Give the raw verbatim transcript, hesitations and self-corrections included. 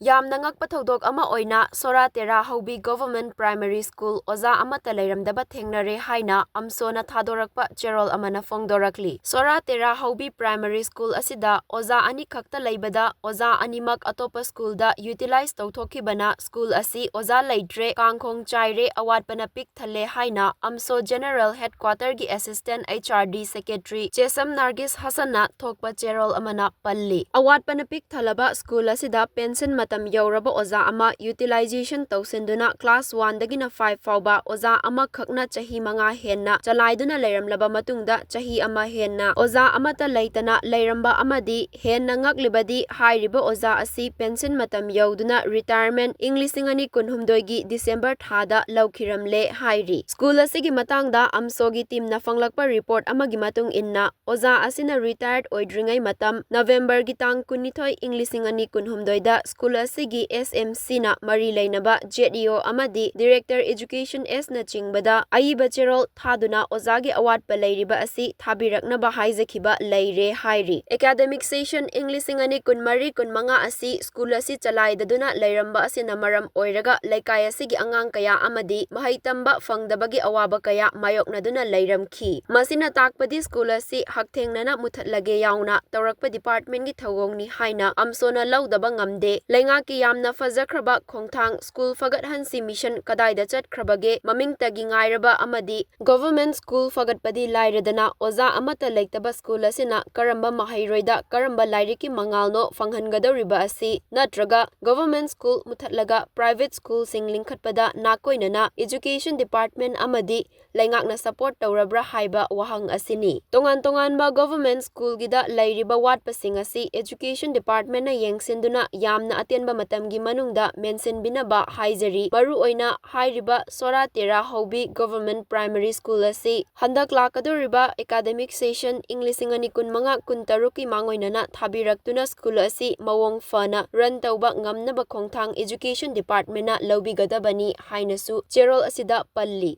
ꯌꯥꯝꯅ ꯉꯛꯄ ꯊꯧꯗꯣꯛ ꯑꯃ ꯑꯣꯏꯅ ꯁꯣꯔꯥ ꯇꯦꯔꯥ ꯍꯧꯕꯤ Government Primary School ꯑꯣꯖꯥ ꯑꯃꯠꯇ ꯂꯩꯔꯝꯗꯕ ꯊꯦꯡꯅꯔꯦ ꯍꯥꯏꯅ ꯑꯝꯁꯣꯅ ꯊꯥꯗꯣꯔꯛꯄ ꯆꯦꯔꯣꯜ ꯑꯃꯅ ꯐꯣꯡꯗꯣꯔꯛꯂꯤ꯫ ꯁꯣꯔꯥ ꯇꯦꯔꯥ ꯍꯧꯕꯤ Primary School ꯑꯁꯤꯗ ꯑꯣꯖꯥ ꯑꯅꯤꯈꯛꯇ ꯂꯩꯕꯗ ꯑꯣꯖꯥ ꯑꯅꯤꯃꯛ ꯑꯇꯣꯞꯄ schoolꯗ utilize ꯇꯧꯊꯣꯛꯈꯤꯕꯅ school ꯑꯁꯤ ꯑꯣꯖꯥ ꯂꯩꯇ꯭ꯔꯦ, ꯀꯥꯡꯈꯣꯡ ꯆꯥꯏꯔꯦ, ꯑꯋꯥꯠꯄꯅ ꯄꯤꯛ ꯊꯜꯂꯦ ꯍꯥꯏꯅ ꯑꯝꯁꯣ General Headquarterꯒꯤ Assistant H R D Secretary ꯆꯦꯁꯝ Nargis ꯍꯁꯟꯅ ꯊꯣꯛꯄ ꯆꯦꯔꯣꯜ ꯑꯃꯅ ꯄꯜꯂꯤ꯫ ꯑꯋꯥꯠꯄꯅ ꯄꯤꯛ ꯊꯜꯂꯕ school ꯑꯁꯤꯗ pension ꯃꯇꯝ ꯌꯧꯔꯕ ꯑꯣꯖꯥ ꯑꯃ utilization ꯇꯧꯁꯤꯟꯗꯨꯅ class oneꯗꯒꯤꯅ five ꯐꯥꯎꯕ ꯑꯣꯖꯥ ꯑꯃꯈꯛꯅ ꯆꯍꯤ ꯃꯉꯥ ꯍꯦꯟꯅ ꯆꯂꯥꯏꯗꯨꯅ ꯂꯩꯔꯝꯂꯕ ꯃꯇꯨꯡꯗ ꯆꯍꯤ ꯑꯃ ꯍꯦꯟꯅ ꯑꯣꯖꯥ ꯑꯃꯠꯇ ꯂꯩꯇꯅ ꯂꯩꯔꯝꯕ ꯑꯃꯗꯤ ꯍꯦꯟꯅ ꯉꯛꯂꯤꯕꯗꯤ ꯍꯥꯏꯔꯤꯕ ꯑꯣꯖꯥ ꯑꯁꯤ pension ꯃꯇꯝ ꯌꯧꯗꯨꯅ retirement ꯏꯪ ꯂꯤꯁꯤꯡ ꯑꯅꯤ ꯀꯨꯟꯍꯨꯝꯗꯣꯏꯒꯤ December ꯊꯥꯗ ꯂꯧꯈꯤꯔꯝꯂꯦ ꯍꯥꯏꯔꯤ꯫ School ꯑꯁꯤꯒꯤ ꯃꯇꯥꯡꯗ ꯑꯝꯁꯣꯒꯤ teamꯅ ꯐꯪꯂꯛꯄ report ꯑꯃꯒꯤ ꯃꯇꯨꯡ ꯏꯟꯅ, ꯑꯣꯖꯥ ꯑꯁꯤꯅ retired ꯑꯣꯏꯗ꯭ꯔꯤꯉꯩ ꯃꯇꯝ Novemberꯒꯤ ꯇꯥꯡ ꯀꯨꯟꯅꯤꯊꯣꯏ, ꯏꯪ ꯂꯤꯁꯤꯡ ꯑꯅꯤ ꯀꯨꯟꯍꯨꯝꯗꯣꯏꯗ school ꯑꯁꯤꯒꯤ S M Cꯅ ꯃꯔꯤ ꯂꯩꯅꯕ Z E O ꯑꯃꯗꯤ Director Education Sꯅꯆꯤꯡꯕꯗ ꯑꯏꯕ ꯆꯦꯔꯣꯜ ꯊꯥꯗꯨꯅ ꯑꯣꯖꯥꯒꯤ ꯑꯋꯥꯠꯄ ꯂꯩꯔꯤꯕ ꯑꯁꯤ ꯊꯥꯕꯤꯔꯛꯅꯕ ꯍꯥꯏꯖꯈꯤꯕ ꯂꯩꯔꯦ ꯍꯥꯏꯔꯤ꯫ Academic session ꯏꯪ ꯂꯤꯁꯤꯡ ꯑꯅꯤ ꯀꯨꯟꯃꯔꯤ ꯀꯨꯟꯃꯉꯥ ꯑꯁꯤ school ꯑꯁꯤ ꯆꯂꯥꯏꯗꯗꯨꯅ ꯂꯩꯔꯝꯕ ꯑꯁꯤꯅ ꯃꯔꯝ ꯑꯣꯏꯔꯒ ꯂꯩꯀꯥꯏ ꯑꯁꯤꯒꯤ ꯑꯉꯥꯡ ꯀꯌꯥ ꯑꯃꯗꯤ ꯃꯍꯩ ꯇꯝꯕ ꯐꯪꯗꯕꯒꯤ ꯑꯋꯥꯕ ꯀꯌꯥ ꯃꯥꯌꯣꯛꯅꯗꯨꯅ ꯂꯩꯔꯝꯈꯤ꯫ ꯃꯁꯤꯅ ꯇꯥꯛꯄꯗꯤ school ꯑꯁꯤ ꯍꯛꯊꯦꯡꯅꯅ ꯃꯨꯊꯠꯂꯒꯦ ꯌꯥꯎꯅ ꯇꯧꯔꯛꯄ departmentꯀꯤ ꯊꯧꯑꯣꯡꯅꯤ ꯍꯥꯏꯅ ꯑꯝꯁꯣꯅ ꯂꯧꯗꯕ ꯉꯝꯗꯦ꯫ ꯂꯩꯉꯥꯛꯀꯤ ꯌꯥꯝꯅ ꯐꯖꯈ꯭ꯔꯕ ꯈꯣꯡꯊꯥꯡ school ꯐꯒꯠꯍꯟꯁꯤ mission ꯀꯗꯥꯏꯗ ꯆꯠꯈ꯭ꯔꯕꯒꯦ? ꯃꯃꯤꯡꯇꯒꯤ ꯉꯥꯏꯔꯕ ꯑꯃꯗꯤ Government school ꯐꯒꯠꯄꯗꯤ ꯂꯥꯏꯔꯗꯅ, ꯑꯣꯖꯥ ꯑꯃꯠꯇ ꯂꯩꯇꯕ school ꯑꯁꯤꯅ ꯀꯔꯝꯕ ꯃꯍꯩꯔꯣꯏꯗ ꯀꯔꯝꯕ ꯂꯥꯏꯔꯤꯛꯀꯤ ꯃꯉꯥꯜꯅꯣ ꯐꯪꯍꯟꯒꯗꯧꯔꯤꯕ ꯑꯁꯤ? ꯅꯠꯇ꯭ꯔꯒ Government school ꯃꯨꯊꯠꯂꯒ private schoolꯁꯤꯡ ꯂꯤꯡꯈꯠꯄꯗ ꯅꯥꯀꯣꯏꯅꯅ Education Department ꯑꯃꯗꯤ ꯂꯩꯉꯥꯛꯅ support ꯇꯧꯔꯕ꯭ꯔꯥ ꯍꯥꯏꯕ ꯋꯥꯍꯪ ꯑꯁꯤꯅꯤ꯫ ꯇꯣꯉꯥꯟ ꯇꯣꯉꯥꯟꯕ Government schoolꯒꯤꯗ ꯂꯩꯔꯤꯕ ꯋꯥꯠꯄꯁꯤꯡ ꯑꯁꯤ Education Departmentꯅ ꯌꯦꯡꯁꯤꯟꯗꯨꯅ ꯌꯥꯝꯅ ꯑꯇꯦꯟꯕ ꯃꯇꯝꯒꯤ ꯃꯅꯨꯡꯗ ꯃꯦꯟꯁꯤꯟꯕꯤꯅꯕ ꯍꯥꯏꯖꯔꯤ꯫ ꯃꯔꯨꯑꯣꯏꯅ ꯍꯥꯏꯔꯤꯕ ꯁꯣꯔꯥ ꯇꯦꯔꯥ ꯍꯧꯕꯤ Government Primary School ꯑꯁꯤ ꯍꯟꯗꯛ ꯂꯥꯛꯀꯗꯧꯔꯤꯕ academic session ꯏꯪ ꯂꯤꯁꯤꯡ ꯑꯅꯤ ꯀꯨꯟꯃꯉꯥ ꯀꯨꯟꯇꯔꯨꯛꯀꯤ ꯃꯥꯡꯑꯣꯏꯅꯅ ꯊꯥꯕꯤꯔꯛꯇꯨꯅ school ꯑꯁꯤ ꯃꯑꯣꯡ ꯐꯅ run ꯇꯧꯕ ꯉꯝꯅꯕ ꯈꯣꯡꯊꯥꯡ Education Departmentꯅ ꯂꯧꯕꯤꯒꯗꯕꯅꯤ ꯍꯥꯏꯅꯁꯨ ꯆꯦꯔꯣꯜ ꯑꯁꯤꯗ ꯄꯜꯂꯤ꯫